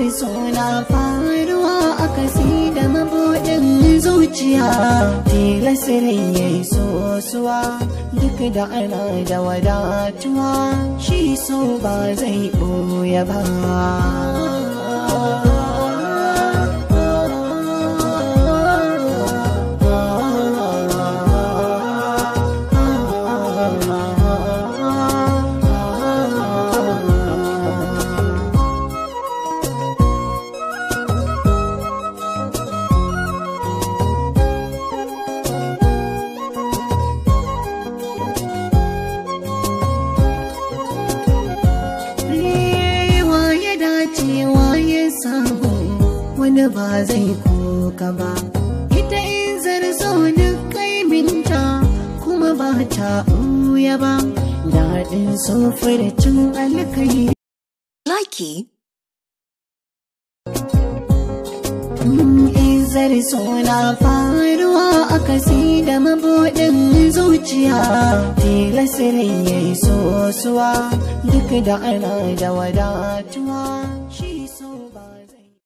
Izar suna faruwa akasi da mabuɗin zuciya. Tilasirin ya yi sosuwa duk da ana da wadatuwa, shi so ba zai ɓoye ba. Wani ba zai koka ba, ita in zarzo duk kaiminta kuma ba ta ɓuya ba, daɗin cin alkai. Likey. Izar suna faruwa akasi da mabuɗin zuciya, tilasirin ya yi sosuwa duk da ana da wadatuwa.